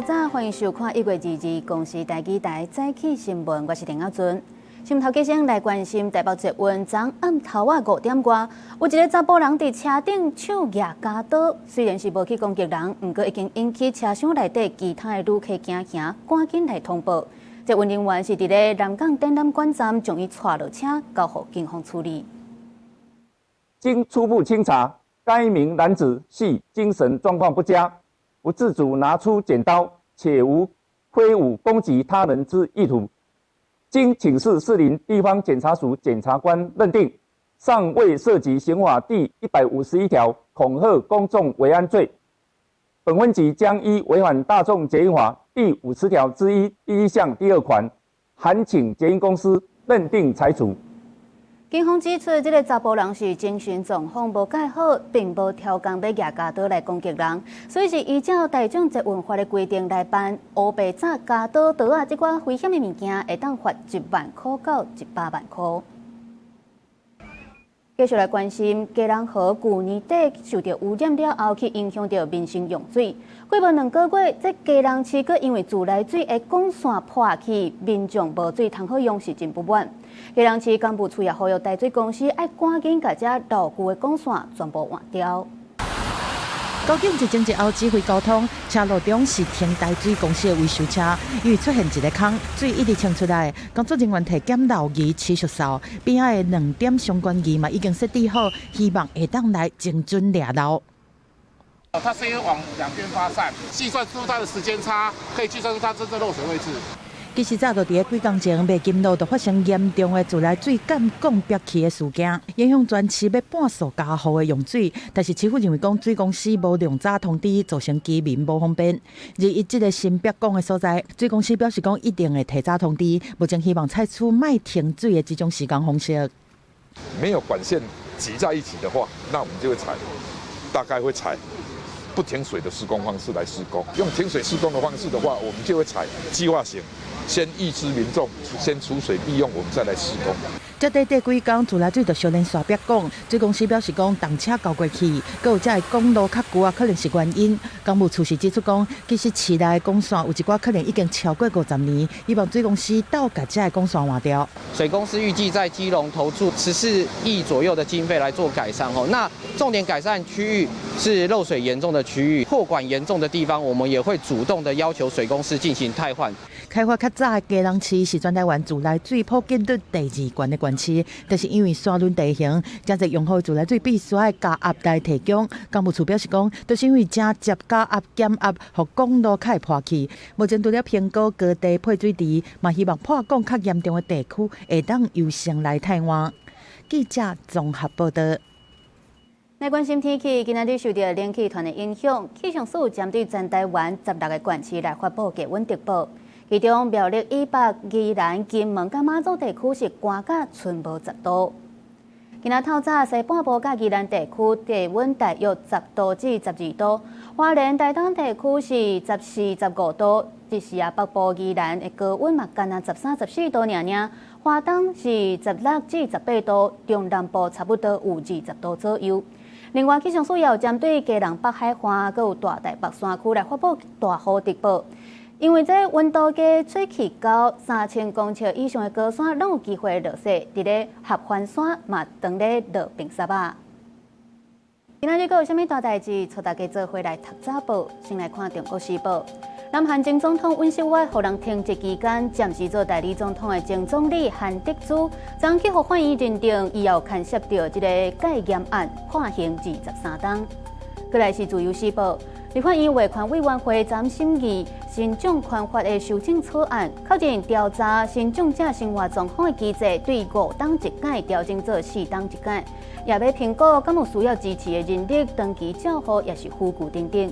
早，歡迎收看1月22日公視台語台早起新聞，我是陳亞尊。新聞頭家先來關心台北捷運，昨暗頭仔5點外，有一个查埔人佇車頂手攑鉸刀，雖然是無去攻擊人，毋過已經引起車廂內底其他的旅客驚嚇，趕緊來通報。捷運人員是佇咧南港展覽館站將伊帶落車，交予警方處理。經初步清查，該名男子系精神狀況不佳，不自主拿出剪刀，且無揮舞攻擊他人之意圖。經請示士林地方檢察署檢察官認定，尚未涉及刑法第151條恐嚇公眾維安罪。本分局將依違反大眾捷運法第50條之一第一項第二款，函請捷運公司認定裁處。警方指出，這个查埔人是精神狀況無蓋好，並無刁工欲攑鉸刀來攻擊人，所以是依照大眾捷運法的規定來辦。烏白鍘鉸刀刀仔這款危險的物件，會當罰1萬箍到100萬箍。繼續來關心，基隆河舊年底受著污染了後，去影響著民生用水。過無2個月，這基隆市閣因為自來水的管線破去，民眾無水通好用，是真不滿。基隆市工務處也呼籲台水公司愛趕緊共這老舊的管線全部換掉。交警一前一後指揮交通，車路中是停台水公司的維修車，因為出現一个空，水一直衝出來。工作人員提檢漏儀持續掃，邊仔的兩點相關儀嘛已經設置好，希望會當來精準掠漏。它聲音往兩邊發散，計算出它的時間差，可以計算出它真正漏水位置。其實早就佇咧幾工前，麥金路就發生嚴重的自來水幹管煏去的事件，影響全市欲半數家戶的用水。但是市府認為講水公司無量早通知，造成居民無方便。而伊這个新煏管的所在，水公司表示講一定會提早通知，目前希望採取莫停水的這種施工方式。沒有管線擠在一起的話，那我們就會採，大概會採不停水的施工方式來施工。用停水施工的方式的話，我們就會採計劃型。先預知民眾先儲水備用，我們再來施工。這短短幾工，自來水就相連紲煏管，水公司表示講，動車交過去，閣有這个管路較舊啊，可能是原因。工務處是指出講，其實市內管線有一寡可能已經超過50年，希望水公司鬥共這个管線換掉。水公司預計在基隆投注14億左右的經費來做改善。吼，那重點改善區域是漏水嚴重的區域，破管嚴重的地方，我們也會主動的要求水公司進行汰換。開發較早的基隆市是全台灣自來水普及率第二懸的縣市，但是因為山崙地形，真濟用戶自來水必須愛加壓來提供。工務處表示講，就是因為正接加壓減壓，予管路較會破去。目前除了評估高低配水池，嘛希望破管較嚴重的地區會當優先來汰換。記者綜合報道。來關心天氣，今仔日受著冷氣團的影響，氣象署針對全台灣16個縣市來發布低溫特報。其中苗栗以北、宜蘭、金門佮馬祖地區是寒甲賰無10度。今仔透早西半部佮宜蘭地區低溫大約10度至12度，花蓮、台東地區是14、15度。這時啊，北部宜蘭的高溫嘛，干焦13、14度爾爾，花東是16至18度，中南部差不多有20度左右。另外，氣象署也有針對基隆北海岸、閣有大台北山區來發布大雨特報。因為這溫度計吹氣高，3000公尺以上的高山攏有機會落雪。佇咧合歡山嘛，當咧落冰雪仔。今仔日閣有啥物大代誌？帶大家做伙來讀早報。先來看《中國時報》。南韓前總統尹錫悅予人停職期間，暫時做代理總統的前總理韓德洙，昨去予法院認定，伊有牽涉著這个戒嚴案，判刑23冬。過來是《自由時報》。立法院衛權委員會昨審議身障權法的修正草案，確認調查身障者生活狀況的機制，對5冬一改調整做4冬一改，也欲評估敢有需要支持的人力長期照護，抑是輔具等等。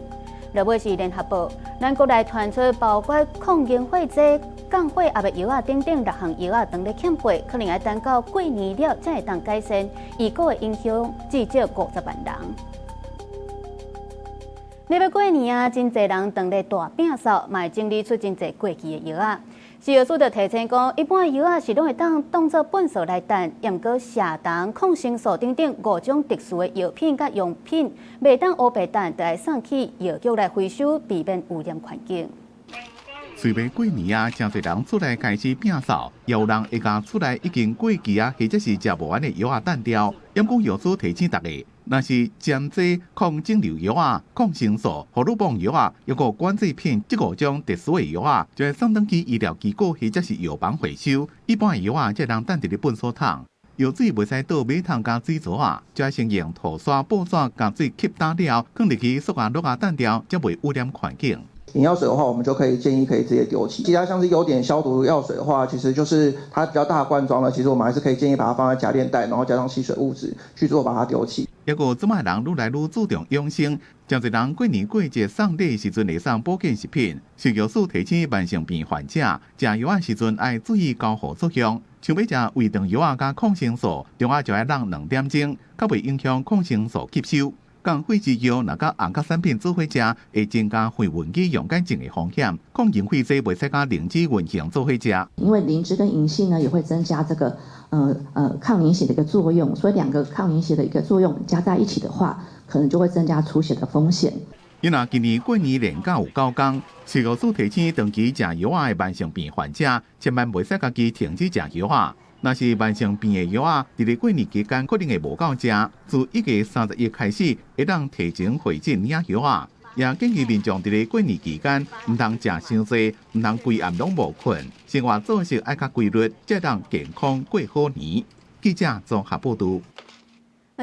落尾是聯合報，咱國內傳出包括抗凝血劑、降血壓的藥仔等等六項藥仔，當咧欠貨，可能愛等到過年了才會當改善，預估的影響至少50萬人。咧欲過年啊，真濟人當咧大摒掃，嘛會整理出真濟過期的藥仔。食藥署就提醒講，一般的藥仔是攏會當當做糞掃來擲，毋過射蟲、抗生素等等五種特殊的藥品佮用品，袂當烏白擲，就愛送去藥局來回收，避免污染環境。隨欲過年啊，誠濟人厝內開始摒掃，也有人會共厝內已經過期啊，或者是食無完的藥仔擲掉。毋過藥師提醒大家，若是針劑抗腫瘤藥仔、抗生素、荷爾蒙藥仔，抑閣管制品這五種特殊的藥仔，就愛送轉去醫療機構或者是藥房回收。一般的藥仔才會當擲佇咧糞埽桶。藥水袂使倒馬桶佮水槽仔，就愛先用塗刷布紙共水吸乾了後，囥入去塑膠簍仔擲掉，才袂污染環境。眼藥水的話，我們就可以建議可以直接丟棄。其他像是優碘消毒藥水的話，其實就是它比較大罐裝的，其實我們還是可以建議把它放在夾鏈袋，然後加上吸水物質去做把它丟棄。抑閣這擺人愈來愈注重養生，誠濟人過年過節送禮時陣會送保健食品。食藥署提醒慢性病患者，食藥仔時陣愛注意交互作用。像欲食胃腸藥仔佮抗生素，中暗就愛攏2點鐘，較袂影響抗生素吸收。降血脂藥若佮紅角產品做伙食，會增加肺溫肌溶解症的風險。抗凝血劑袂使佮靈芝銀杏做伙食。因為靈芝跟銀杏呢，也會增加這個抗凝血的一個作用，所以兩個抗凝血的一個作用加在一起的話，可能就會增加出血的風險。因為今年過年連假有9工，食藥署提醒長期食藥仔的慢性病患者，千萬袂使家己停止食藥仔。若是慢性病的藥仔，佇咧過年期間可能會無夠食。自1月31開始，會當提前回診領藥仔。也建議民眾佇咧過年期間，毋通食傷濟，毋通規暗攏無睏，生活作息愛較規律，才當健康過好年。記者綜合報導。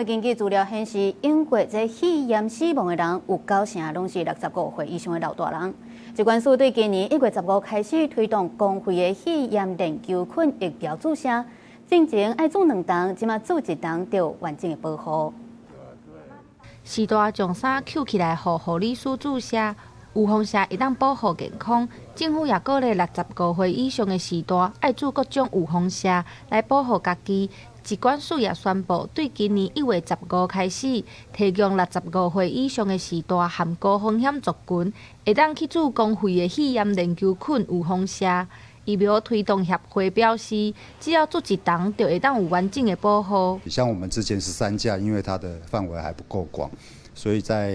根據資料顯示，英國這肺炎死亡的人有九成攏是65歲以上的老大人。疾管署對今年1月15開始推動公費的肺炎鏈球菌疫苗注射，進前愛注兩針，這馬注一針就有完整的保護。序大將衫抾起來，予護理師注射，預防射會當保護健康。政府也鼓勵65歲以上的序大愛注各種預防射來保護家己。疾管署也宣布，對今年1月15開始，提供65歲以上的序大含高風險族群，會當去注公費的肺炎鏈球菌預防射。疫苗推動協會表示，只要注一針，就會當有完整的保護。像我們之前13價，因為它的範圍還不夠廣，所以在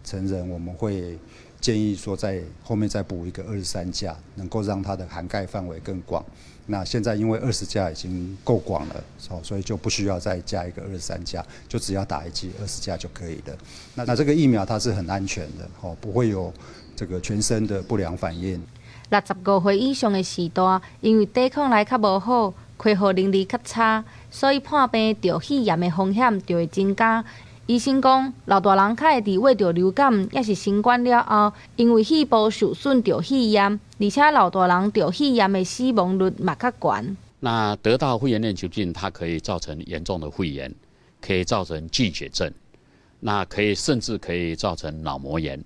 成人我們會建議說，在後面再補一個23價，能夠讓它的涵蓋範圍更廣。那現在因為20價已經夠廣了，所以就不需要再加一個23價，就只要打一劑20價就可以了。那這個疫苗它是很安全的，不會有這個全身的不良反應。65歲以上的序大，因為抵抗力較無好，恢復能力較差，所以破病著肺炎的風險就會增加。醫生講，老大人較會佇患著流感，抑是新冠了後，因為肺部受損著肺炎，而且老大人著肺炎的死亡率嘛較懸。那得到肺炎鏈球菌，它可以造成嚴重的肺炎，可以造成菌血症，那可以甚至可以造成腦膜炎。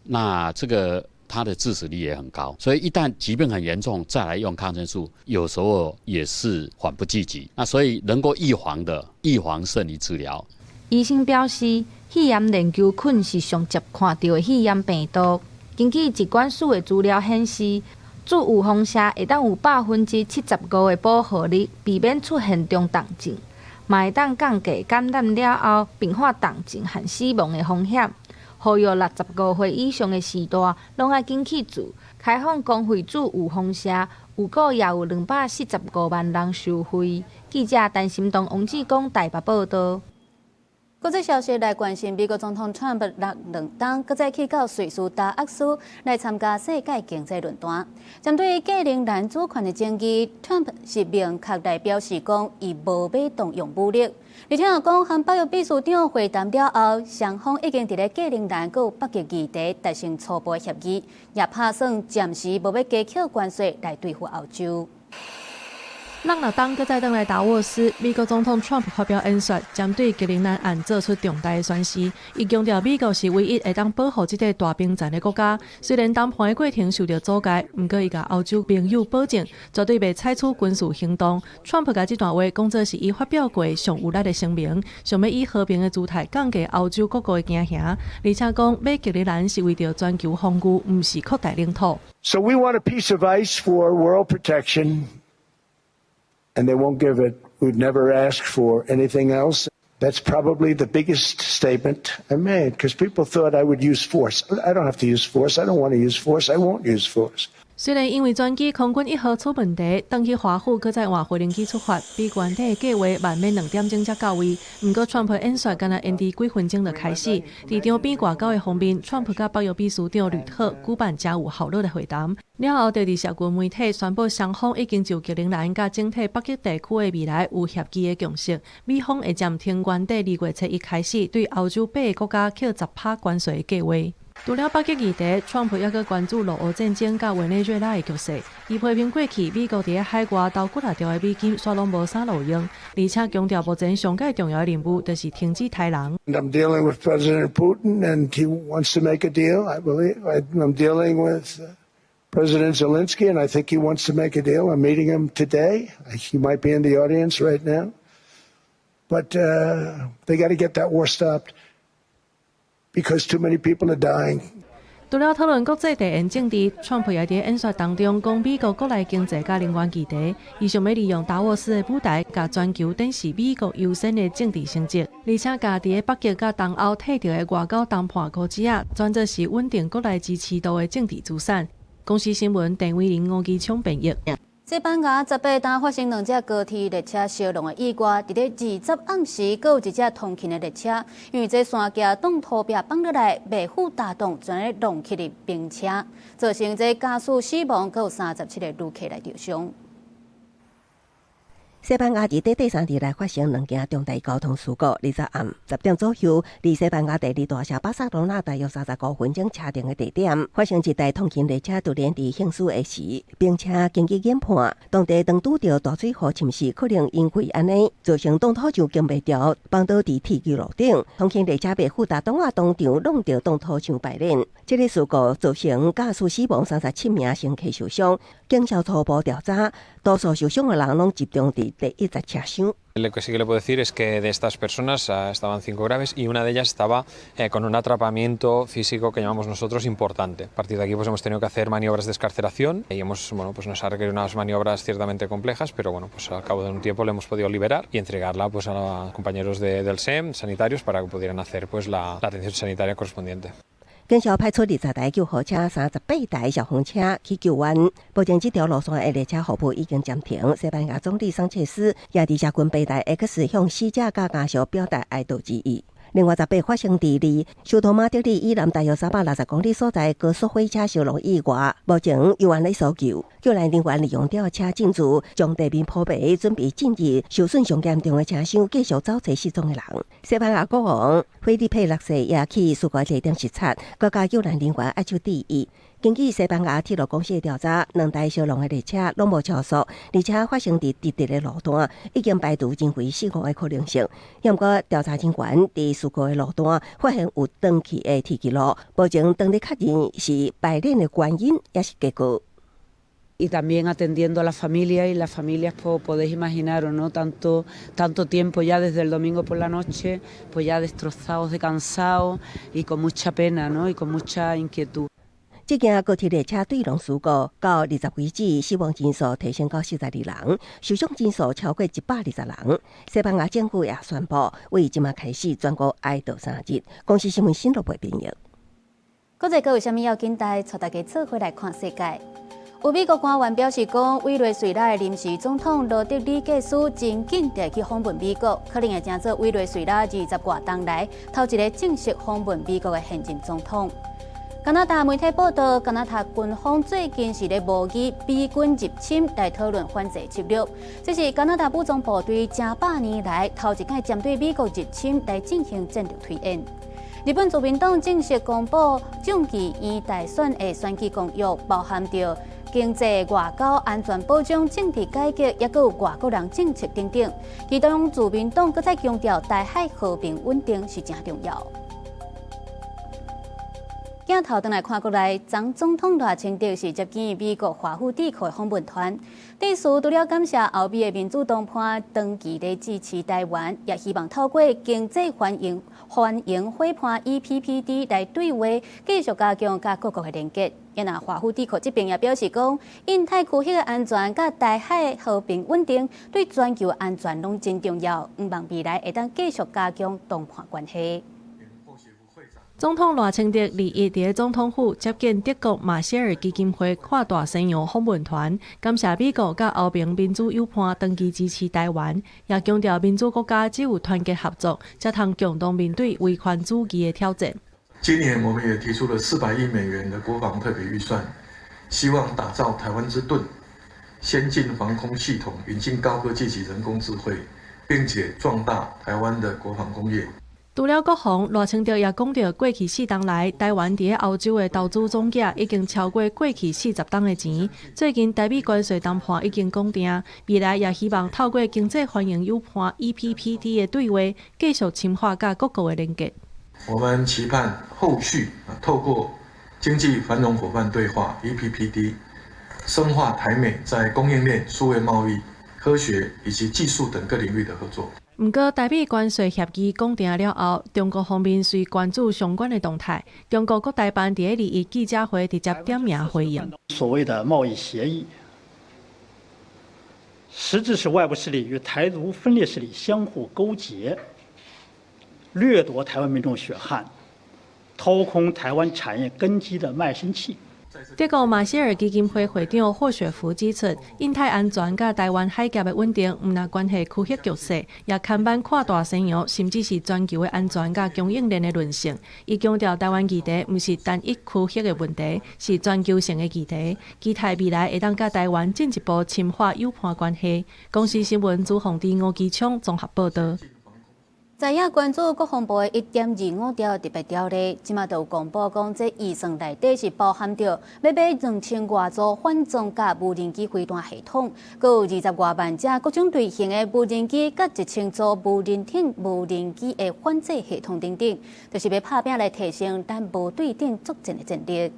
那這個它的致死率也很高，所以一旦疾病很嚴重，再來用抗生素，有時候也是緩不濟急。那所以能夠預防的，預防勝於治療。醫生表示，肺炎鏈球菌是上捷看著的肺炎病毒。根據疾管署的資料顯示，注預防射會當有75%的保護力，避免出現中重症，嘛會當降低感染了後併發重症和死亡的風險。呼籲65歲以上的序大，攏愛緊去注，開放公費注預防射，預估也有245萬人受惠。記者陳心東、王志剛台北報導。國際消息來關心，美國總統川普搦兩冬，閣再去到瑞士達沃斯來參加世界經濟論壇。針對格陵蘭主權的爭議，川普是明確來表示講，伊無欲動用武力。而且講和北約秘書長會談了後，雙方已經佇咧格陵蘭佮北極議題達成初步協議，也拍算暫時無欲加課關稅來對付歐洲。搦兩冬閣再轉來達沃斯，美國總統川普發表演說，針對格陵蘭案做出重大的宣示。伊強調美國是唯一會當保護這塊大冰層的國家。雖然談判的過程受著阻礙，毋過伊共歐洲盟友保證，絕對袂採取軍事行動。川普共這段話講做是伊發表過上有力的聲明，想欲以和平的姿態降低歐洲各國的驚嚇，而且講買格陵蘭是為著全球防禦，毋是擴大領土。 So we want a piece of ice for world protection. And they won't give it. We've never asked for anything else. That's probably the biggest statement I made because people thought I would use force. I don't have to use force. I don't want to use force. I won't use force. 雖然因為專機空軍一號出問題，轉去華府，閣再換飛行機出發，比原底的計劃慢欲2點鐘才到位。毋過，川普演說干焦延遲幾分鐘就開始。佇場邊外交的方面，川普佮北約秘書長呂特舉辦誠有效率的會談。了後，就佇社群媒體宣布，雙方已經就格陵蘭佮整體北極地區的未來有協議的共識。美方會暫停原底2月初一開始對歐洲八个國家課10趴關稅的計劃。除了北極議題，川普猶閣關注俄烏戰爭佮委內瑞拉的局勢。伊批評過去美國佇海外投幾若兆的美金，煞攏無啥路用，而且強調目前上蓋重要的任務就是停止刣人。 I'm dealing with President Putin, and he wants to make a deal. I believe I'm dealing with President Zelensky, and I think he wants to make a deal. I'm meeting him today. He might be in the audience right now. But they got to get that war stopped because too many people are dying. 除了討論國際地緣政治，川普也佇演說當中講美國國內經濟佮能源議題。伊想欲利用達沃斯的舞台，共全球展示美國優先的政治成績，而且共佇北極佮東歐退掉的外交談判箍子仔，轉做是穩定國內支持度的政治資產。公視新聞鄭偉玲、吳基聰編譯。西班牙18單發生兩隻高鐵列車相撞的意外，佇咧20暗時，閣有一隻通勤的列車，因為這山崎擋土壁放落來，袂赴踏動，全咧撞去入冰車，造成這駕駛死亡，閣有37個旅客來著傷。西班牙佇短短3日內發生兩件重大交通事故。20暗10點左右，佇西班牙第二大城巴塞羅那大約35分鐘車程的地點，發生一台通勤列車突然佇行駛的時，冰車根據研判，當地當拄著大水禍侵蝕，可能因為按呢造成擋土牆扛袂牢，放倒佇鐵軌路頂，通勤列車袂赴踏擋仔當場挵著擋土牆敗裂。這个事故造成駕駛死亡37名乘客受傷。警消初步調查，多數受傷的人攏集中佇第一節車廂。 Lo que sí que le puedo decir es que de estas personas estaban cinco graves y una de ellas estaba con un atrapamiento físico que llamamos nosotros importante. A partir de aquí, pues, hemos tenido que hacer maniobras de excarcelación y bueno, pues nos ha requerido unas maniobras ciertamente complejas, pero bueno, pues al cabo de un tiempo le hemos podido liberar y entregarla, pues, a compañeros del SEM, sanitarios, para que pudieran hacer, pues, la atención sanitaria correspondiente. 警消派出20台救護車、38台消防車去救援。目前這條路線的列車服務已經暫停。西班牙總理桑切斯也佇社群平台 X 向死者佮家屬表達哀悼之意。另外，18發生佇離首都馬德里以南大約360公里所在高速火車相撞意外，目前猶原咧搜救，救援人員利用吊車進駐，將地面鋪平，準備進入受損上嚴重的車廂，繼續找揣失蹤的人。西班牙國王斐理佩六世也去事故地點視察，閣佮救援人員握手致意。根據西班牙鐵路公司的調查，兩台相撞的列車攏無超速，而且發生佇直直的路段，已經排除人為失誤的可能性。毋過調查人員佇事故的路段發現有斷去的鐵軌路，目前當咧確認是敗裂的原因，抑是結果。 Y también atendiendo a la familia y las familias, pues, podéis imaginaros, ¿no? Tanto, tanto tiempo ya desde el domingo por la noche, pues ya destrozados de cansados y con mucha pena, ¿no? Y con mucha inquietud. 這件高鐵列車對撞事故到20為止，死亡人數提升到42人，受傷人數超過120人。西班牙政府也宣布，為這馬開始全國哀悼3日。公視新聞新羅編譯。國際閣有啥物要緊代，帶大家做伙來看世界。有美國官員表示講，委內瑞拉的臨時總統羅德里格斯真緊就會去訪問美國，可能會成做委內瑞拉20外冬來頭一个正式訪問美國的現任總統。加拿大媒體報道，加拿大軍方最近是咧模擬美軍入侵來討論反制策略。這是加拿大武裝部隊成百年來頭一擺針對美國入侵來進行戰略推演。日本自民黨正式公布眾議院大選的選舉公約，包含著經濟、外交、安全保障、政治改革，抑閣有外國人政策等等。其中，自民黨閣再強調台海和平穩定是誠重要。鏡頭轉來看國內，前總統賴清德是接見美國華府智庫的訪問團。致辭除了感謝歐美的民主黨派長期咧支持台灣，也希望透過經濟繁榮夥伴 EPPD 來對話，繼續加強佮各國的連結。啊若華府智庫這邊也表示講，印太區域的安全佮台海和平穩定，對全球安全攏真重要。向望未來會當繼續加強談判關係。總統賴清德21佇總統府接見德國馬歇爾基金會跨大西洋訪問團，感謝美國佮歐盟民主友伴長期支持台灣，也強調民主國家只有團結合作，才通共同面對威權主義的挑戰。今年我們也提出了400億美元的國防特別預算，希望打造台灣之盾，先進防空系統，引進高科技及人工智慧，並且壯大台灣的國防工業。除了國防，賴清德也講著過去4冬來，台灣佇歐洲的投資總額已經超過過去40冬的錢。最近台美關稅談判已經講定，未來也希望透過經濟繁榮友伴 EPPD 的對話，繼續深化佮各國的連結。我們期盼後續透過經濟繁榮夥伴對話 EPPD，深化台美在供應鏈、數位貿易、科學以及技術等各領域的合作。毋過，台美關稅協議講定了後，中國方面隨關注相關的動態。中國國台辦佇21記者會直接點名回應：所謂的貿易協議，實質是外部勢力與台獨分裂勢力相互勾結，掠奪台灣民眾血汗，掏空台灣產業根基的賣身契。德國馬歇爾基金會會長霍雪福指出，印太安全佮台灣海峽的穩定，毋但關係區域局勢，也牽絆跨大西洋，甚至是全球的安全佮供應鏈的韌性。伊強調，台灣議題毋是單一區域的問題，是全球性的議題。期待未來會當佮台灣進一步深化友伴關係。公視新聞朱鳳弟、吳基聰綜合報導。在野關注國防部的1.25兆特別條例，這馬就有公布講，這預算內底是包含著欲買2000外組反裝甲無人機飛彈系統，閣有20外萬隻各種類型的無人機，佮1000組無人艇、無人機的反制系統等等，就是欲拍拚來提升咱無對等作戰的戰力。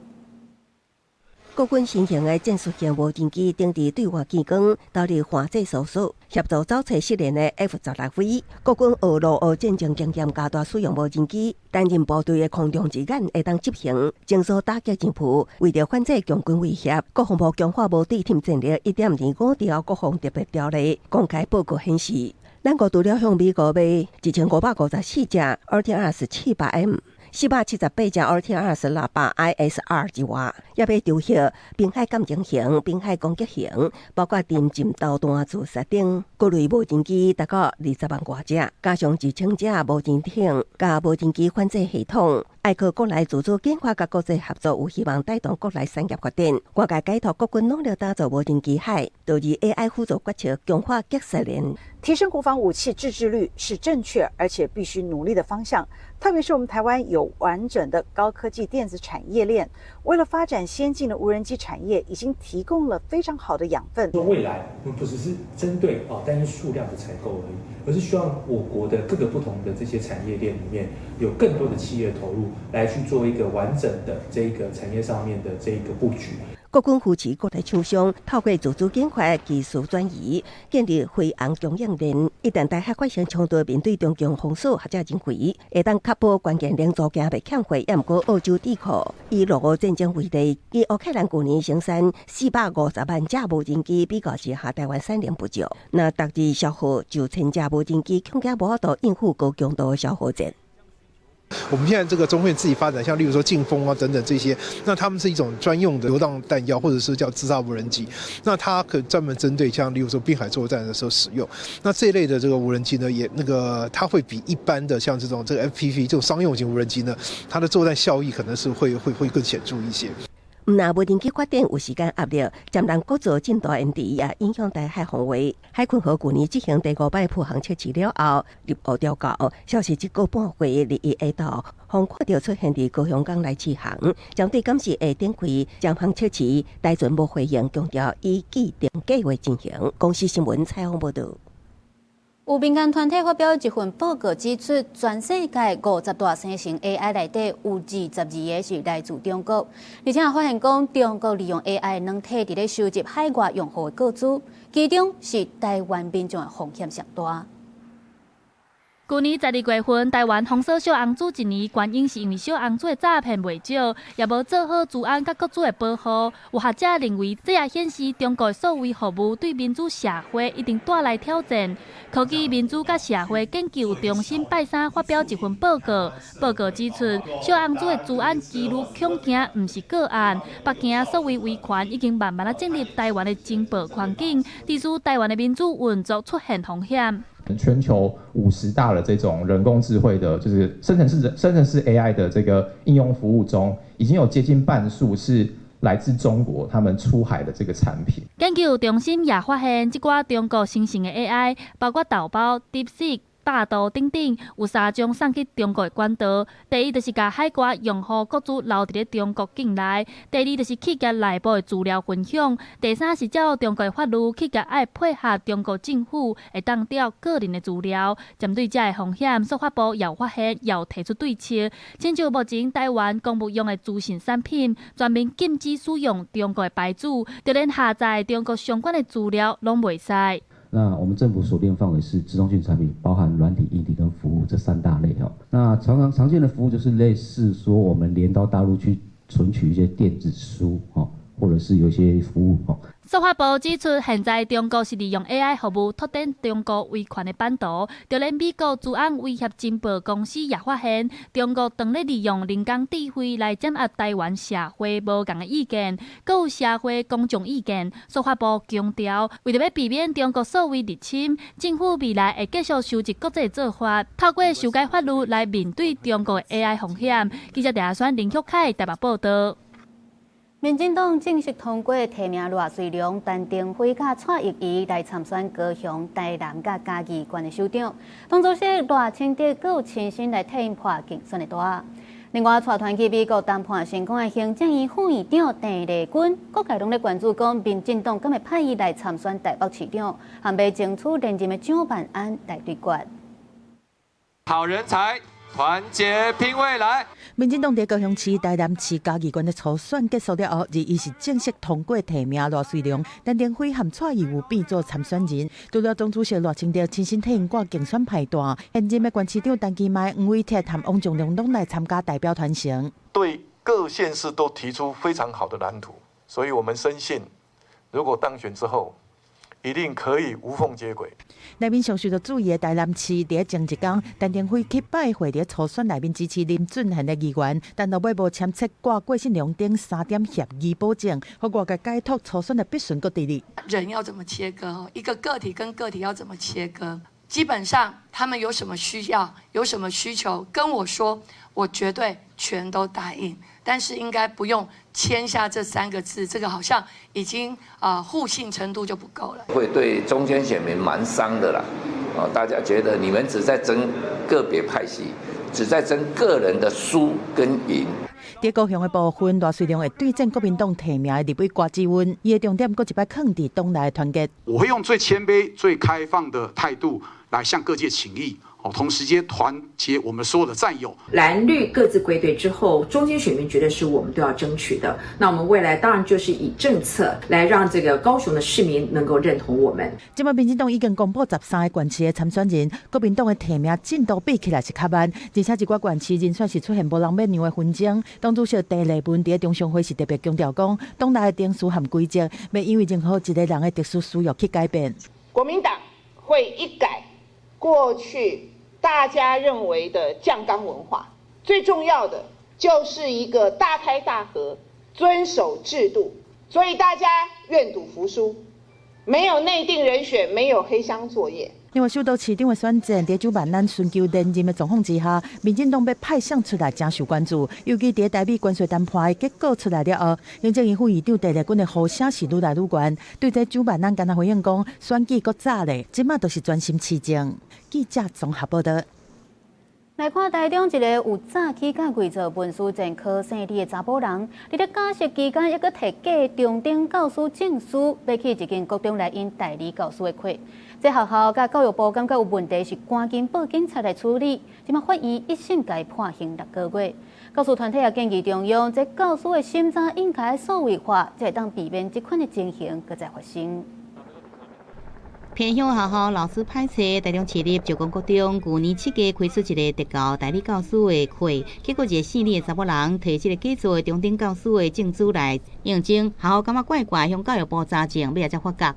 國軍新型的戰術型無人機頂佇對外機關投入反制搜索，協助走測失聯的 F-16V。國軍學露俄戰爭經驗，加大使用無人機，擔任部隊的空中之眼，會當執行偵搜打擊任務。為著反制共軍威脅，國防部強化無對等戰力1.25兆國防特別條例公開報告顯示，咱國除了向美國買1554隻 RTR 700M，478隻 RTR 68 ISR 之外，也欲調撥濱海鑑偵型、濱海攻擊型，包括沉潛導彈自殺等各類無人機，達到20萬外隻，加上1000隻無人艇佮無人機反制系統，愛靠國內自主研發佮國際合作，有希望帶動國內產業發展。外界解讀國軍努力打造無人機海，導致 AI 輔助決策，強化擊殺鏈，提升國防武器自制率是正確而且必須努力的方向。特別是我們台灣有完整的高科技電子產業鏈，為了發展先進的無人機產業，已經提供了非常好的養分。說未來我們不只是針對單一數量的採購而已，而是希望我國的各個不同的這些產業鏈裡面有更多的企業投入，來去做一個完整的這個產業上面的這個布局。國軍扶持國內廠商，透過自主研發技術轉移，建立飛航供應鏈。一旦台海發生衝突，面對中共封鎖或者認為，會當確保關鍵零組件袂欠貨。也毋過澳洲智庫以俄烏戰爭為例，以烏克蘭舊年生產450萬架無人機，比較之下，台灣產量不足。若逐日消耗9,000架無人機，恐驚無法度應付高強度的消耗戰。我們現在這個中會自己發展，像例如說勁風啊等等這些，那他們是一種專用的榴彈彈藥，或者是叫自殺無人機，那它可專門針對像例如說濱海作戰的時候使用。那這一類的這個無人機呢，也那個它會比一般的像這種這個 FPV 這種商用型無人機呢，它的作戰效益可能是會更顯著一些。毋但無人機發展有時間壓力，占人國造進度延遲也影響台海防衛。海鯤號舊年執行第五擺普航測試了後，入澳調校，消息一個半月，21下晝，予看著出現佇高雄港來試航，針對敢是會展開潛航測試，台船無回應，強調依既定計劃進行。公視新聞採訪報導。有民間團體發表一份報告，指出全世界50大生成 AI 內底有22個是來自中國，而且也發現講中國利用 AI 軟體佇咧收集海外用戶的個資，其中是台灣民眾的風險上大。舊年12月份，台灣封鎖小紅書一年，原因是因為小紅書的詐騙袂少，也無做好資安佮個資的保護。有學者認為，這也顯示中國數位服務對民主社會一定帶來挑戰。科技民主佮社會研究中心拜三發表一份報告，報告指出，小紅書的資安疑慮恐驚毋是個案，北京數位威權已經慢慢仔進入台灣的情報環境，致使台灣的民主運作出現風險。全球50大的這種人工智慧的，就是生成式 AI 的這個應用服務中，已經有接近半數是來自中國他們出海的這個產品。研究中心也發現，這寡中國生成的 AI，包括豆包、DeepSeek、百度等等，有三種送去中國的管道。第一，就是共海外用戶個資留佇咧中國境內；第二，就是企業內部的資料分享；第三是照中國的法律，企業愛配合中國政府，會當調個人的資料。針對這个風險，司法部也發現，也提出對策。親像目前台灣公務用的資訊產品，全面禁止使用中國的牌子，就連下載中國相關的資料攏袂使。那我們政府鎖定範圍是資通訊產品，包含軟體、硬體跟服務這三大類哦。那常常常見的服務就是類似說，我們連到大陸去存取一些電子書哦，或者是有一些服務哦。司法部指出，現在中國是利用 AI 服務拓展中國威權的版圖，就連美國資安威脅情報公司也發現，中國當咧利用人工智慧來掌握台灣社會無仝的意見，閣有社會公眾意見。司法部強調，為著欲避免中國數位入侵，政府未來會繼續收集國際做法，透過修改法律來面對中國的 AI 風險。記者鄭選林旭凱台北報導。民進黨正式通過提名賴瑞隆、陳亭妃佮蔡玉儀來參選高雄、台南佮嘉義縣的首長。黨主席賴清德閣有親身來替𪜶破競選的單。另外，帶團去美國談判成功的行政院副院長鄭麗君，各界攏咧關注講，民進黨敢會派伊來參選台北市長，和欲爭取連任的蔣萬安來對決。好人才。團結拼未來。民進黨佇高雄市、台南市、嘉義縣的初選結束了後，21是正式通過提名賴瑞隆、陳亭妃和蔡玉如變做參選人。除了黨主席賴清德親身替𪜶掛競選牌單，現任的縣市長陳其邁、黃偉哲和王重良攏來參加代表團成。對各縣市都提出非常好的藍圖，所以我們深信，如果當選之後，一定可以無縫接軌。內面上受到注意的台南市，佇前一工，陳亭妃去拜會佇初選內面支持林俊賢的議員，但落尾無簽簽掛郭信良等三點協議保證，予外界解讀初選的必選閣佇咧。人要怎麼切割？一個個體跟個體要怎麼切割？基本上他們有什麼需要，有什麼需求，跟我說，我絕對全都答應。但是應該不用簽下這三個字，這個好像已經啊互信程度就不夠了。會對中間選民蠻傷的啦，哦，大家覺得你們只在爭個別派系，只在爭個人的輸跟贏。佇高雄的部分，賴瑞隆會對戰國民黨提名的立委郭志溫，伊的重點閣一擺囥佇黨內團結。我會用最謙卑、最開放的態度來向各界請益。同時間團結我們所有的戰友。藍綠各自歸隊之後，中間選民覺得是我們都要爭取的。那我們未來當然就是以政策來讓這個高雄的市民能夠認同我們。這擺民進黨已經公布13個縣市的參選人，國民黨的提名進度比起來是較慢，而且一寡縣市人選是出現無人欲讓的紛爭。黨主席鄭麗文佇中常會是特別強調講，黨內的程序和規則，袂因為任何一個人的特殊需要去改變。國民黨會一改過去大家認為的醬缸文化，最重要的就是一個大開大合，遵守制度，所以大家願賭服輸，沒有內定人選，沒有黑箱作業。另外，首都市長的選戰，佇蔣萬安尋求連任的狀況之下，民進黨欲派誰出來，誠受關注。尤其佇台美關稅談判的結果出來了後，行政院副院長鄭麗君的呼聲是愈來愈懸。對這蔣萬安敢若回應講，選舉閣早咧，這馬都是專心市政。記者綜合報導。來看台中一个有詐欺佮偽造文書前科姓李的查埔人，佇咧假釋期間，猶閣提假中等教師證書，欲去一間國中來𪜶代理教師的課。這學校佮教育部感覺有問題，是趕緊報警察來處理。這馬法院一審共判刑6個月。教師團體也建議中央，這教師的審查應該數位化，才會當避免這款的情形閣再發生。偏乡學校老師歹揣，台中市立石岡國中舊年7月開出一个特教代理教師的課，結果一个姓李的查某人提這个假造的中等教師的證書來應徵，學校感覺怪怪，向教育部查證，尾仔才發覺。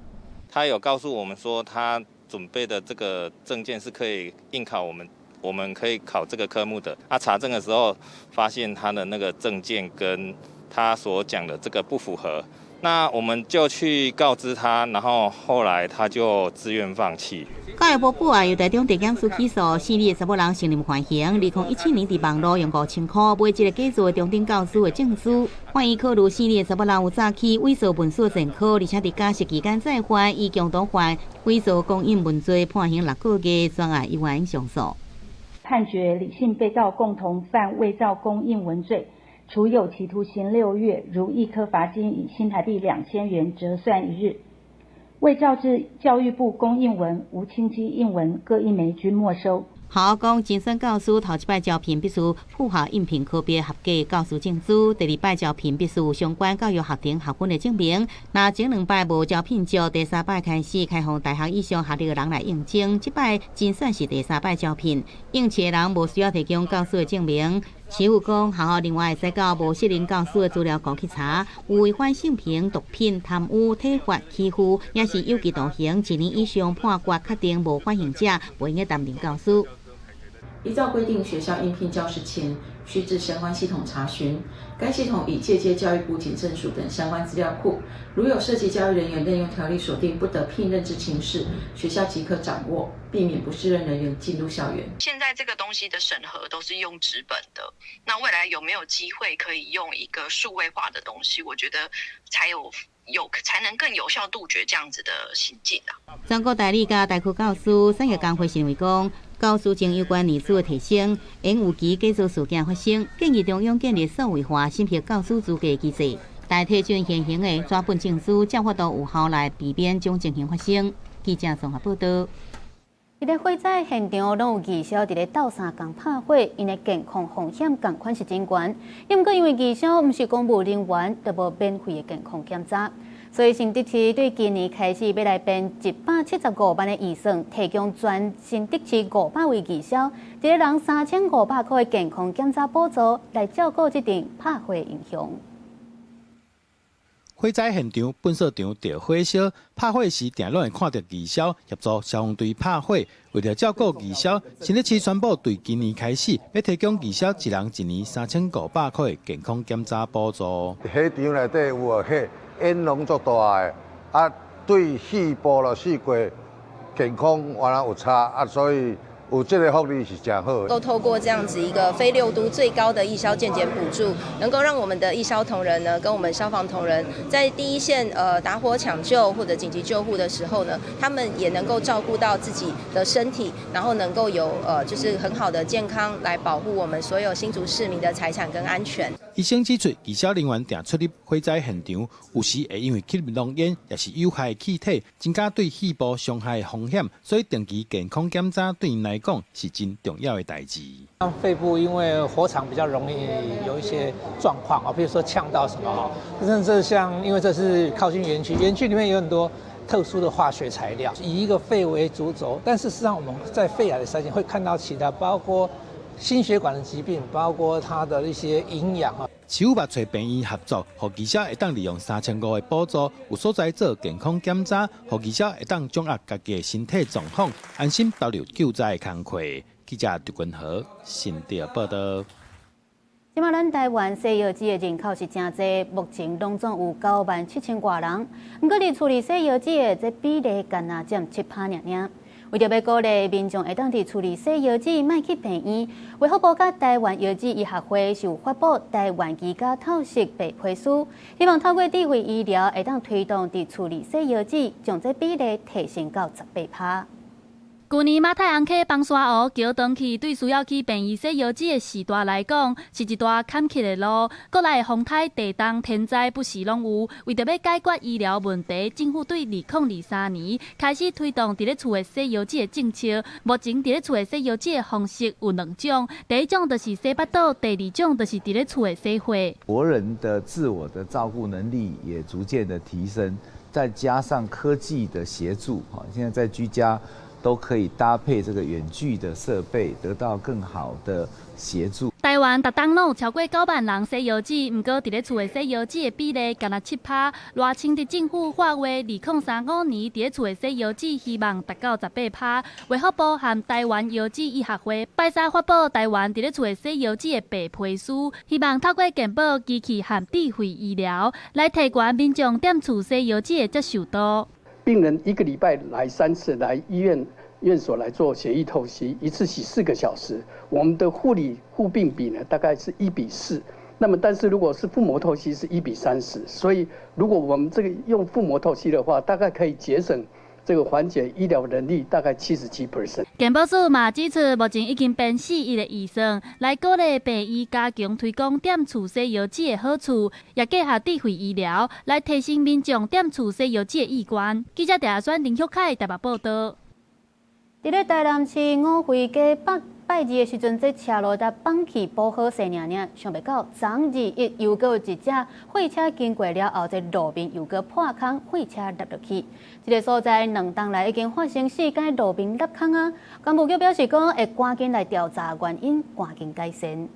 他有告訴我們說，他準備的這個證件是可以應考我們可以考這個科目的。他查證的時候，發現他的那個證件跟他所講的這個不符合。那我們就去告知他，然後後來他就自願放棄。教育部報案由台中地檢署起訴，姓李的查某人承認犯行。2017年佇網路用5000箍買這个假造的中等教師的證書。法院考慮姓李的查某人有早起偽造文書前科，而且佇假釋期間再犯，以共同犯偽造公印文罪判刑6個月，全案依法上訴。判決李姓被告共同犯偽造公印文罪，處有期徒刑6月，如易科罰金以新台幣2000元折算一日。偽造之教育部公印文、吳清基印文各一枚，均沒收。學校講，甄選教師頭一擺招聘必須符合應聘科別合格教師證書，第二擺招聘必須有相關教育學程學分的證明。若前兩擺無招聘著，第三擺開始開放大學以上學歷的人來應徵。這擺甄選是第三擺招聘，應試的人無需要提供教師的證明。市府講，學校另外會使到無適任教師的資料庫去查，有違反性平、毒品、貪污、體罰、欺負，抑是有期徒刑1年以上判決確定無犯行者，袂用擔任教師。依照規定，學校應聘教師前，須至相關系統查詢。該系統已介接教育部警政署等相關資料庫，如有涉及教育人員任用條例所定不得聘任之情事，學校即可掌握，避免不適任人員進入校園。現在這個東西的審核都是用紙本的，那未來有沒有機會可以用一個數位化的東西？我覺得才能更有效杜絕這樣子的行徑啊。全國代理佮大區教師產業工會認為講，教師證有關年資的提升，應有其假造事件發生，建議中央建立數位化審核教師資格機制，代替準現行的紙本證書，才有法度有效來避免這種情形發生。記者綜合報導。佇咧火災現場，攏有義消佇咧鬥相共拍火，𪜶的健康風險仝款是真懸。毋過因為義消毋是公務人員，就無免費的健康檢查，所以新竹市對今年開始欲來編175萬的預算，提供全新竹市500位義消，一个人3500箍的健康檢查補助，來照顧這陣拍火英雄。火災現場、糞掃場著火燒，拍火時定攏會看著義消協助消防隊拍火。為著照顧義消，新竹市宣布對今年開始，欲提供義消一人一年3500箍的健康檢查補助。火場內底有火，煙攏足大的，啊，對肺部咯、四季健康原來有差，啊，所以有這个福利是誠好。能夠透過這樣子一個非六都最高的義消健檢補助，能夠讓我們的義消同仁呢，跟我們消防同仁在第一線打火搶救或者緊急救護的時候呢，他們也能夠照顧到自己的身體，然後能夠有就是很好的健康來保護我們所有新竹市民的財產跟安全。醫生指出，義消人員定出入火災現場，有時會因為吸入濃煙，抑是有害氣體，增加對肺部傷害的風險，所以定期健康檢查對𪜶來講是真重要的代誌。像肺部因為火場比較容易有一些狀況啊，比如說嗆到什麼哈，甚至像因為這是靠近園區，園區裡面有很多特殊的化學材料，以一個肺為主軸，但事實上我們在肺癌的篩檢會看到其他，包括心血管的疾病，包括它的一些營養啊。市府嘛揣病院合作，予義消會當利用3500的補助，有所在做健康檢查，予義消會當掌握家己的身體狀況，安心投入救災的工課。記者劉君和新竹報導。這馬咱台灣洗藥水的人口是誠濟，目前攏總有9萬7千外人。毋過佇厝裡洗藥水的這比例，干焦佔7%爾爾。為著欲鼓勵民眾會當佇厝裡洗藥水，莫去病院，衛福部佮台灣藥劑醫學會就發布台灣居家透析白皮書，希望透過智慧醫療，會當推動佇厝裡洗藥水，將這比例提升到18%。舊年馬太鞍溪枋沙湖橋斷去，對需要去病院洗腰子的序大來講，是一大坎坷的路。國內風颱、地動、天災不時攏有。為著欲解決醫療問題，政府對2023年開始推動佇咧厝的洗腰子的政策。目前佇咧厝的洗腰子的方式有兩種，第一種就是洗腹肚，第二種就是佇咧厝的洗血。國人的自我的照顧能力也逐漸的提升。再加上科技的協助，哈，現在在居家都可以搭配這個遠距的設備，得到更好的協助。台灣逐冬攏有超過9萬人洗腰子，毋過佇咧厝內洗腰子的比例干焦7%。賴清德政府發話，2035年佇咧厝內洗腰子，希望達到18%。衛福部和台灣腰子醫學會拜三發布台灣佇咧厝內洗腰子的白皮書，希望透過健保機器和智慧醫療來提懸民眾踮厝洗腰子的接受度。病人一個禮拜來3次來醫院院所來做血液透析，一次洗4個小時。我們的護理護病比呢，大概是1比4。那麼，但是如果是腹膜透析是1比30，所以如果我們這個用腹膜透析的話，大概可以節省這個緩解醫療人力大概77%。健保署嘛指出，目前已經編4億的預算來鼓勵病院加強推廣踮厝洗腰子的好處，也結合智慧醫療來提升民眾踮厝洗腰子的意願。記者鄭選林旭凱台北報道。佇咧台南市五惠街北拜二的時陣，這車路才放棄補好勢爾爾，想袂到昨21又閣有一隻貨車經過了後，這路面又閣破空，貨車落落去。這个所在2冬來已經發生四間路面凹空啊！工務局表示講，會趕緊來調查原因，趕緊改善。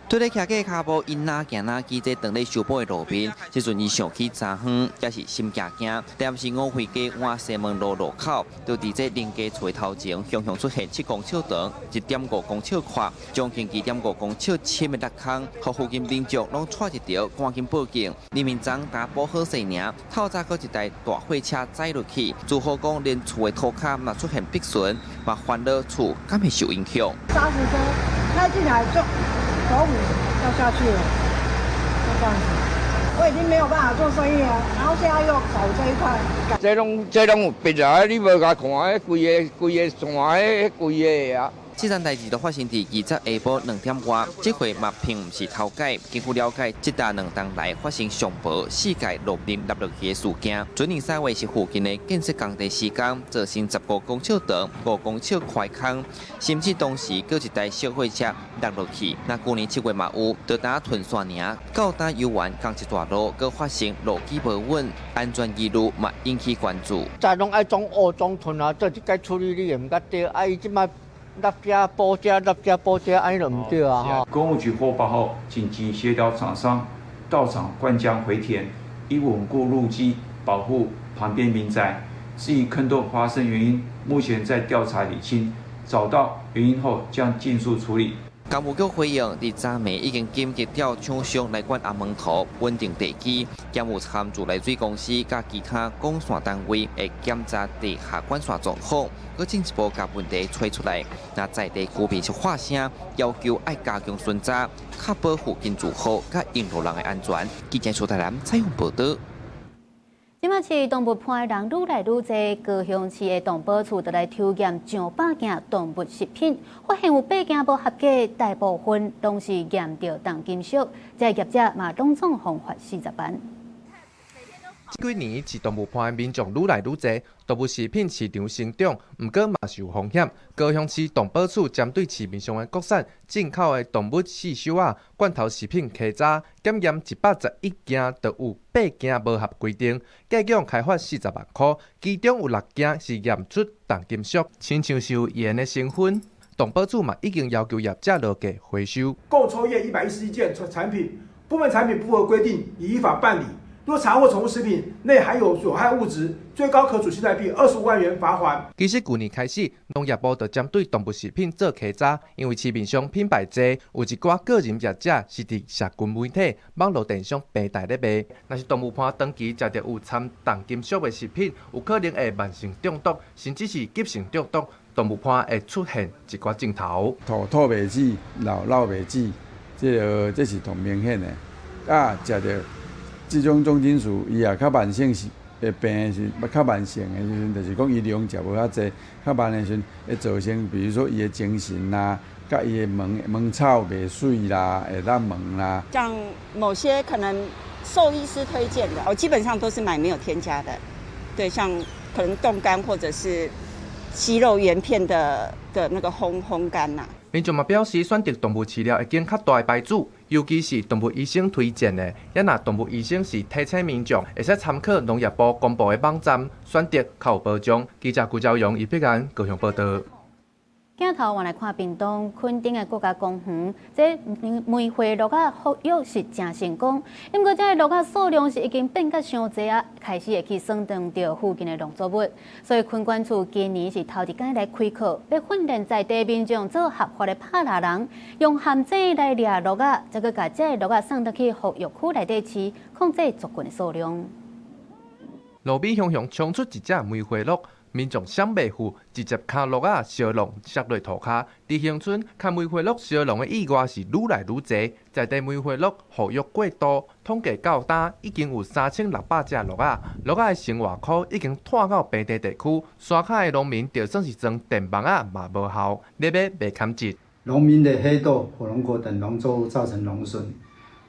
對咧騎過跤步，𪜶若行若騎這當咧修補的路面，這陣伊想起昨昏，也是心驚驚。台南市五惠街往西門路路口，就佇這林家厝頭前，雄雄出現7公尺長、1.5公尺寬、將近2.5公尺深的凹空，予附近民眾攏掣一著，趕緊報警。黎明昨剛補好勢爾，透早閣一台大貨車載落去，住戶講連厝的塗跤嘛出現破損，嘛煩惱厝敢會受影響。砂石車開進來就頭骨掉下去了，就這樣子。我已經沒有辦法做生意了，然後現在又搞這一塊。這攏有別啊！你無共看，彼規个規个線，彼規个啊。這件代誌都發生佇20下晡2點外，這回嘛並毋是頭擺。根據了解，這搭2冬來發生上無四界路面凹落去的事件。準年3月是附近的建設工地施工，造成15公尺長、5公尺寬空，甚至當時閣一台小貨車落落去。那舊年7月嘛有，就佇屯沙爾到達游園仝一大路，閣發生路基無穩，安全疑慮嘛引起關注。在攏愛裝烏裝屯啊，做這該處理你也毋較對，啊伊這擺。凹這補這，凹這補這，按呢就毋對啊！吼。工務局獲報後，緊急協調廠商到場灌漿回填，以穩固路基，保護旁邊民宅。至於坑洞發生原因，目前在調查釐清，找到原因後將盡速處理。工務局回應，佇昨暝已經緊急調廠商來管阿門塗穩定地基，兼有參自來水公司佮其他管線單位會檢查地下管線狀況，閣進一步共問題揣出來。若在地居民是發聲，要求愛加強巡查，確保附近住戶佮用路人的安全。記者蘇台南採訪報導。這擺飼動物伴的人愈來愈濟，高雄市的動保處就來抽驗上百件動物食品，發現有八件無合格，大部分攏是驗著重金屬，這業者嘛攏總予罰40萬。這幾年飼動物伴的民眾愈來愈濟，動物食品市場成長，毋過嘛是有風險。高雄市動保處針對市面上的國產進口的動物細修仔、罐頭食品稽查檢驗111件，就有八件無合規定，計共開罰40萬箍，其中有六件是驗出重金屬，親像是有鹽的成分。動保處嘛已經要求業者落架回收。共抽驗111件產品，部分產品不符合規定，已依法辦理。若查獲寵物食品內含有有害物質，最高可處新台幣25萬元罰鍰。其實舊年開始，農業部就針對動物食品做稽查，因為市面上品牌濟，有一寡個人業者是佇社群媒體、網路電商平台咧賣。若是動物伴長期食著有摻重金屬的食品，有可能會慢性中毒，甚至是急性中毒。動物伴會出現一寡症頭，吐吐袂止，漏漏袂止，這个這是同明顯的。啊，食著這種重金屬，伊也較慢性是會病的時，較慢性的時陣，就是講伊量食無遐濟，較慢的時陣會造成，比如說伊的精神啦，佮伊的毛毛草袂媠啦，會落毛啦。像某些可能獸醫師推薦的，我基本上都是買沒有添加的。對，像可能凍乾或者是雞肉原片的那個烘乾吶。民眾嘛表示，選擇動物飼料會揀較大的牌子，尤其是動物醫生推薦的。也若動物醫生是提醒民眾，會使參考農業部公布的網站，選擇較有保障。記者顧昭陽、葉碧安高雄報道。鏡頭換來看屏東墾丁的國家公園，這梅花鹿仔復育是誠成功，毋過這個鹿仔數量是已經變甲傷濟啊，開始會去損斷著附近的農作物，所以墾管處今年是頭一擺來開課，欲訓練在地民眾做合法的拍獵人，用陷阱來掠鹿仔，再閣共這個鹿仔送轉去復育區內底飼，控制族群的數量。路邊雄雄衝出一隻梅花鹿。民眾想袂赴，直接牽鹿仔相弄摔落塗跤。佇恆春牽梅花鹿相弄的意外是愈來愈濟，在地梅花鹿復育過度，統計到今已經有3600隻鹿仔，鹿仔的生活箍已經湠到平地地區，山跤的農民就算是裝電網仔嘛無效，咧欲賣堪折。農民的黑豆、火龍果等農作物造成農損，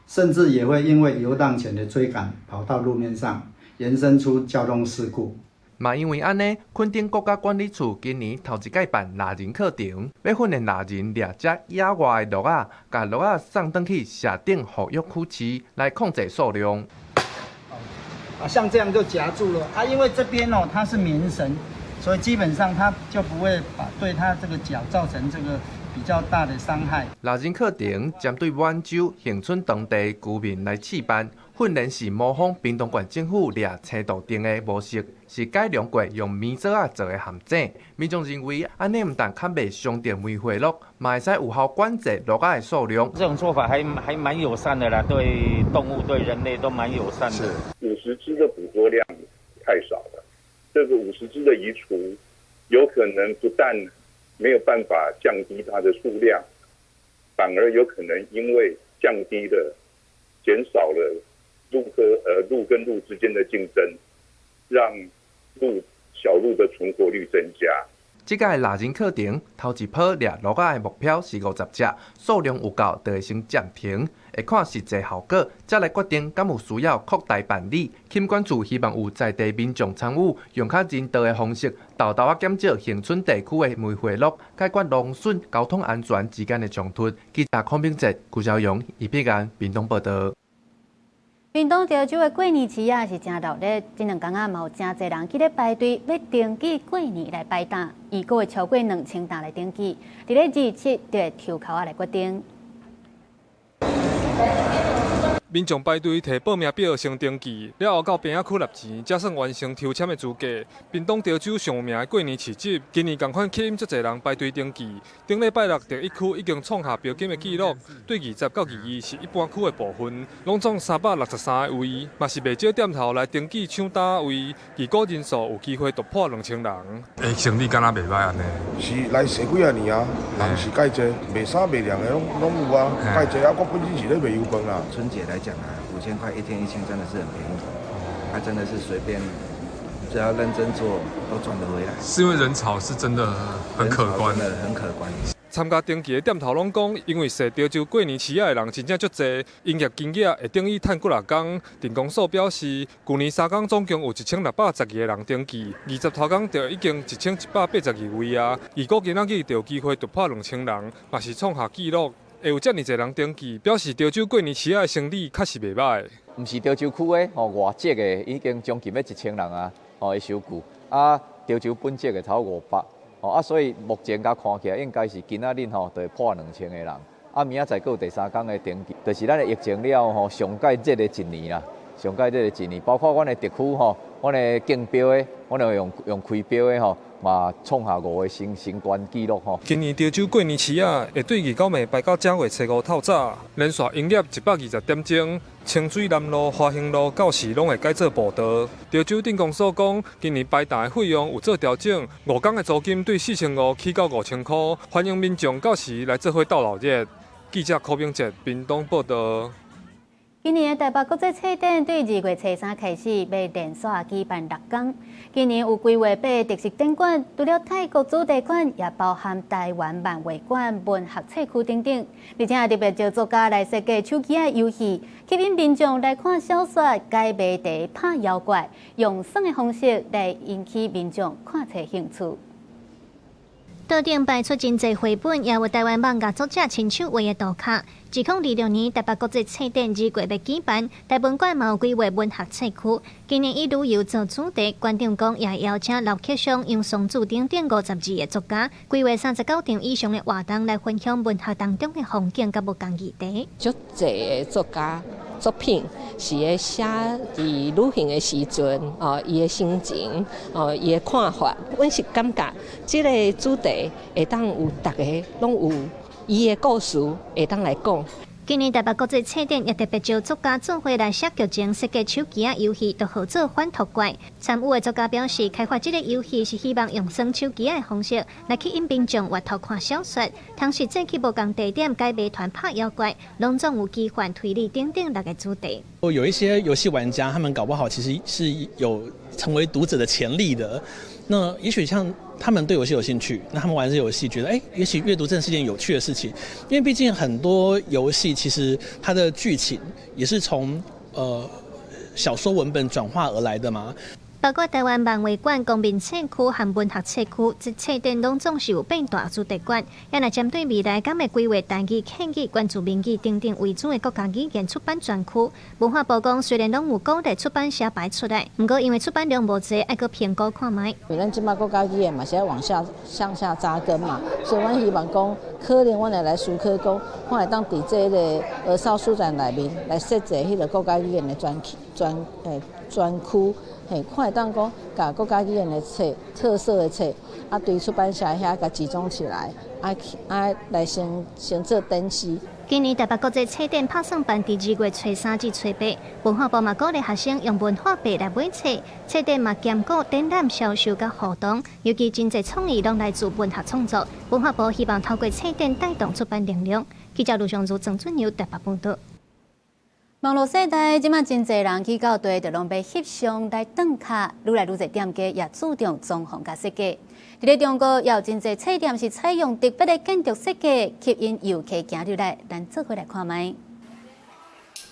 甚至也會因為遊蕩犬的追趕跑到路面上，延伸出交通事故。嘛因為按呢，墾丁國家管理處今年頭一擺辦獵人課程，欲訓練獵人掠這野外的鹿仔，共鹿仔送轉去社頂復育區飼，來控制數量。啊，像這樣就夾住了啊！因為這邊哦，它是棉繩，所以基本上它就不會把對它這個腳造成這個比較大的傷害。獵人課程針對滿州、恆春當地居民來試辦。訓練是模仿屏東縣政府掠青杜定的模式，是改良過用棉草仔做的陷阱。民眾認為，按呢毋但較袂傷著梅花鹿，嘛會使有效管制鹿仔的數量。這種做法還蠻友善的啦，對動物、對人類都蠻友善的。 50隻的捕捉量太少了，這個五十隻的移除，有可能不但沒有辦法降低它的數量，反而有可能因為降低了、減少了鹿和鹿跟鹿之間的競爭，讓鹿小鹿的存活率增加。這屆獵人課程頭一波掠鹿仔的目標是50隻，數量有夠就會先暫停，會看實際效果，才來決定敢有需要擴大辦理。墾管處希望有在地民眾參與，用較人道的方式，沓沓仔減少恆春地區的梅花鹿，解決農損、交通安全之間的衝突。記者孔炳哲、顧小勇、葉碧安，屏東報道。屏東潮州的過年市仔是誠熱鬧，這兩工仔嘛有誠濟人去咧排隊欲登記過年來擺檔，預估會超過2000檔來登記，佇咧27就會抽籤仔來決定。民眾排隊提報名表先登記，了後到邊仔區納錢，才算完成抽籤的資格。屏東潮州上有名的過年市集，今年仝款吸引足濟人排隊登記。頂禮拜六，第一區已經創下標金的紀錄，對20到22是一般區的部分，攏總363個位，嘛是袂少店頭來登記搶單位，預估人數有機會突破2000人。欸，生意敢若袂䆀按呢？是來踅幾仔年啊，人是蓋濟，賣衫賣涼的攏有啊，蓋濟啊。我本身是咧賣油飯啦。春節來講啊，5000塊一天1000，真的是很便宜，他真的是隨便，只要認真做都賺得回來。是因為人潮是真的很可觀，真的很可觀。參加登記的店頭攏講，因為踅潮州過年市仔的人真正足濟，營業金額會等於趁幾若工。鎮公所表示，舊年三工總共有1612個人登記，20頭工就已經1182位啊。預估今仔日就有機會突破2000人，嘛是創下紀錄。會有遮爾濟人登記，表示潮州過年市仔的生意確實袂䆀。毋是潮州區的吼，外籍的已經將近欲1000人啊，吼的收據啊，潮州本籍的超500，吼啊，所以目前共看起來應該是今仔日吼就會破2000個人。啊，明仔載閣有第三工的登記，就是咱的疫情了後吼，上蓋熱的一年啦，上蓋熱的一年，包括阮的特區吼，阮的競標的，阮的用開標的吼。嘛，創下五个新高紀錄吼。今年潮州過年市仔會對29暝排到正月初五透早，連續營業120點鐘。清水南路、華興路到時攏會改做步道。潮州鎮公所講，今年擺檔的費用有做調整，5工的租金對4500起到5000箍，歡迎民眾到時來做伙鬥鬧熱。記者柯明哲屏東報道。今年的台北國際冊展對2月初3開始，欲連續舉辦6工。今年有規劃八个特色展館，除了泰國主題館，也包含台灣漫畫館、文學冊區等等。而且特別招作家來設計手機仔遊戲，吸引民眾來看小說、解謎題、拍妖怪，用耍的方式來引起民眾看冊興趣。桌頂擺出真濟繪本，也有臺灣漫畫作者親手畫的圖卡。2026年台北國際冊展2月欲舉辦，台文館嘛有規劃文學冊區。今年以旅遊做主題，館長講也邀請劉克襄、楊崇柱等等52个作家，規劃39場以上的活動來分享文學當中的風景佮無仝議題。足濟的作家作品是咧寫佇旅行的時陣，哦，伊的心情，哦，伊的看法。阮是感覺這个主題會當有逐个攏有伊的故事會當來講。今年台北國際冊展也特別招作家做伙來寫劇情、設計手機仔遊戲，就號做反圖怪。參與的作家表示，開發這个遊戲是希望用耍手機仔的方式來吸引民眾閱讀看小說，同時做去無仝地點解謎團拍妖怪，攏總有奇幻推理等等六个主題。有一些遊戲玩家，他們搞不好其實是有成為讀者的潛力的。那也許像他們對遊戲有興趣，那他們玩這遊戲覺得，哎，也許閱讀真是件有趣的事情。因為畢竟很多遊戲其實它的劇情也是從小說文本轉化而來的嘛。包括臺灣漫畫館、公民冊區和文學冊區，這冊展攏總是有變大主題館。也若針對未來，敢會規劃台語、客語、原住民語等等為主的國家語言出版專區。文化部講，雖然攏有鼓勵出版社擺出來，毋過因為出版量無濟，愛閣評估看覓。因為咱這擺國家語言嘛是愛往下向下扎根嘛，所以阮希望講，可能阮會來思考講，看會當佇這个兒少書展內面來設計彼个國家語言的專區專欸專區。嘿，看會當講，共國家語言的冊、特色的冊，啊，對出版社遐共集中起來，啊啊來先先做展示。今年台北國際冊展拍算辦佇2月初3至初8，文化部嘛鼓勵學生用文化幣來買冊，冊店嘛兼顧展覽銷售佮活動，尤其真濟創意攏來自文學創作。文化部希望透過冊展帶動出版能量。記者盧尚如、鄭俊友台北報導。網路世代，這馬真濟人去到佗就攏欲翕相來轉卡，愈來愈濟店家也注重裝潢佮設計。佇咧中國，也有真濟冊店是採用特別的建築設計，吸引遊客行入來。咱做伙來看覓。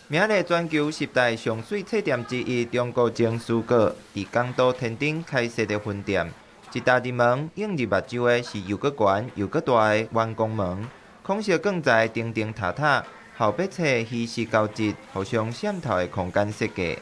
名列全球十大上媠冊店之一，中國情書閣佇港都天頂開設的分店，一踏入門，映入目睭的是又閣懸又閣大的圓光門，孔色鋼材釘釘塔塔。後壁冊虛實交織，互相滲透的空間設計。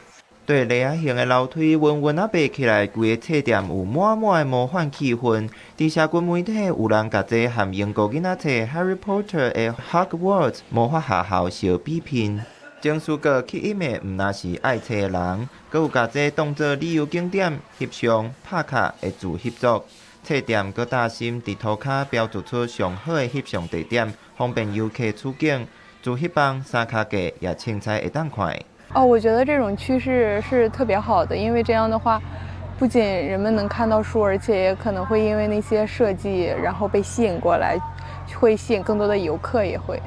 對犁仔形的樓梯，穩穩仔爬起來，規个冊店有滿滿的魔幻氣氛。佇社群媒體有人共這和英國囡仔冊《Harry Potter》的 Hogwarts 魔法學校相比拼。情書閣吸引的毋但是愛冊的人，閣有共這當做旅遊景點、翕相、拍卡的自翕族。冊店閣擔心佇塗跤標註出上好的翕相地點，方便遊客取景。自翕房三跤架也凊彩會當看。哦，我覺得這種趨勢是特別好的，因為這樣的話，不僅人們能看到書，而且也可能會因為那些設計，然後被吸引過來，會吸引更多的遊客也會。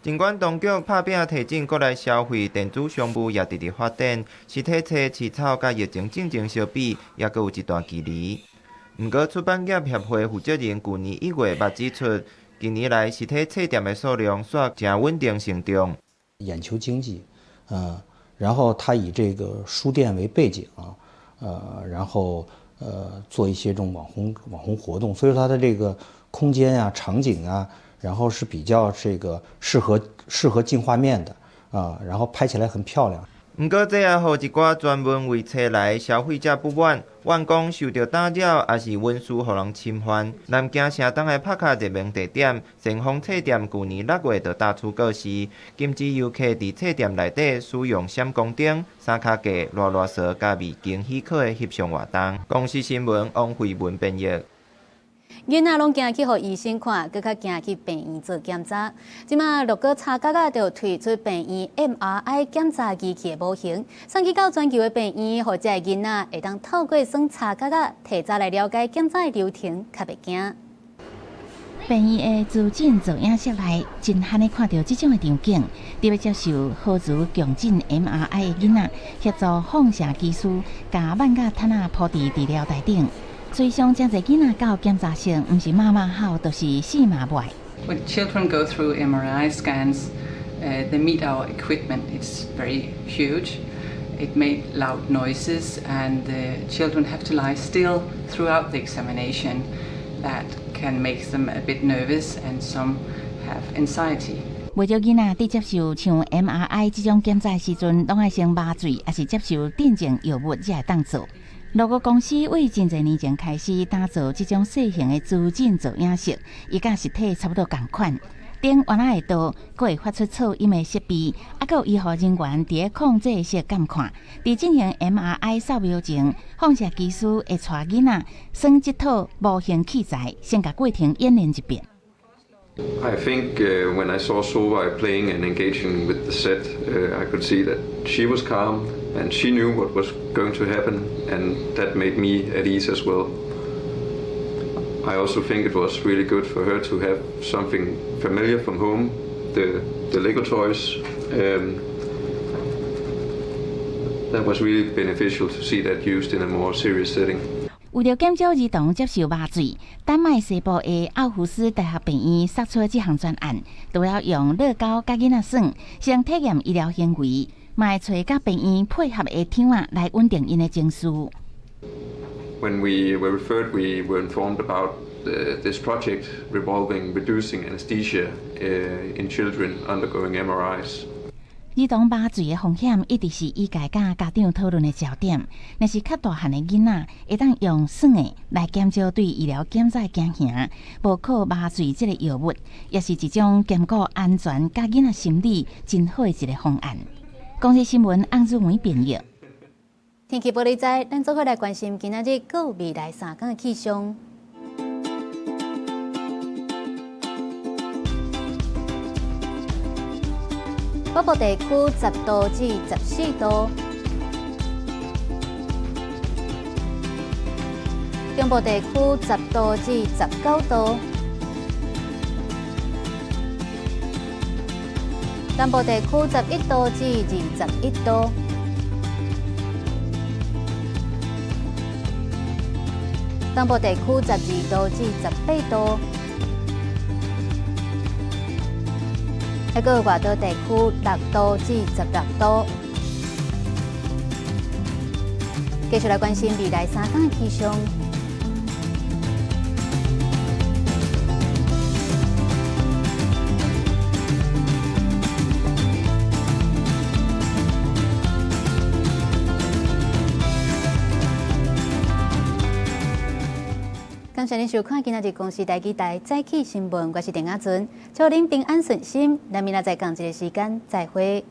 儘管當局拍拚提振國內消費，電子商務也直直發展，實體冊市場佮疫情進前相比，猶閣有一段距離。毋過出版業協會負責人舊年1月捌指出，近年來實體冊店的數量煞誠穩定成長。眼球經濟，然後他以這個書店為背景，然後做一些這種網紅活動，所以說它的這個空間啊、場景啊，然後是比較這個適合進畫面的啊，然後拍起來很漂亮。毋過，這也予一寡專門為冊來消費者不滿，怨講受著打擾，抑是文書予人侵犯。南京城東的拍卡熱門地點先鋒冊店，舊年6月就大出告示，禁止遊客佇冊店內底使用閃光燈、三跤架、囉囉嗦佮味驚喜可的翕相活動。公視新聞王慧文編譯。囡仔攏驚去予醫生看，閣較驚去病院做檢查。這馬六股柴角仔就推出病院 MRI 檢查機器的模型，送去到全球的病院，予這个囡仔會當透過耍柴角仔，提早來了解檢查的流程，較袂驚。病院的磁振造影室內，真罕會看著這種的場景。佇咧接受核磁共振 MRI 的囡仔，協助放射技師，共萬甲毯仔鋪佇治療台頂。隨上誠濟囡仔到檢查室，毋是媽媽哭，就是死嘛袂。 When children go through MRI scans, they meet our equipment. It's very huge. It made loud noises, and the children have to lie still throughout the examination. That can make them a bit nervous and some have anxiety. 袂少囡仔佇接受像 MRI 這種檢查時陣，攏愛先麻醉，抑是接受鎮靜藥物才會當做。樂高公司為真濟年前開始打造這種細型的磁振造影室，伊佮實體差不多仝款。頂原來會倒，閣會發出噪音的設備，啊，閣有醫護人員佇咧控制室監看。佇進行 MRI 掃描前，放射技師會帶囡仔耍這套模型器材，先共過程演練一遍。 I think when I saw Solveig playing and engaging with the set, I could see that she was calm and she knew what was going to happen, and that made me at ease as well. I also think it was really good for her to have something familiar from home, the Lego toys. That was really beneficial to see that used in a more serious setting. 為著減少兒童接受麻醉，丹麥西部的奧胡斯大學病院殺出這項專案，除了用樂高佮囡仔耍，先體驗醫療行為，嘛會揣佮病院配合的窗仔來穩定𪜶的情緒。 When we were referred, we were informed about this project revolving reducing anesthesia in children undergoing MRIs. 兒童麻醉的風險一直是醫界佮家長討論的焦點。若是較大漢的囡仔，會當用耍的來減少對醫療檢查的驚嚇，無靠麻醉這个藥物，也是一種兼顧安全佮囡仔心理真好的一个方案。公視新聞翁子文編譯。天氣報你知，咱做伙來關心今仔日閣未來三工的氣象。北部地區10度至14度，中部地區10度至19度，南部地區11度至21度，東部地區12度至18度。還閣有外島地區6度至16度。繼續來關心未來三工的氣象。感謝您收看今仔日公視台語台早起新聞，我是鄭雅純，祝您平安順心。咱明仔載仝一个時間再會。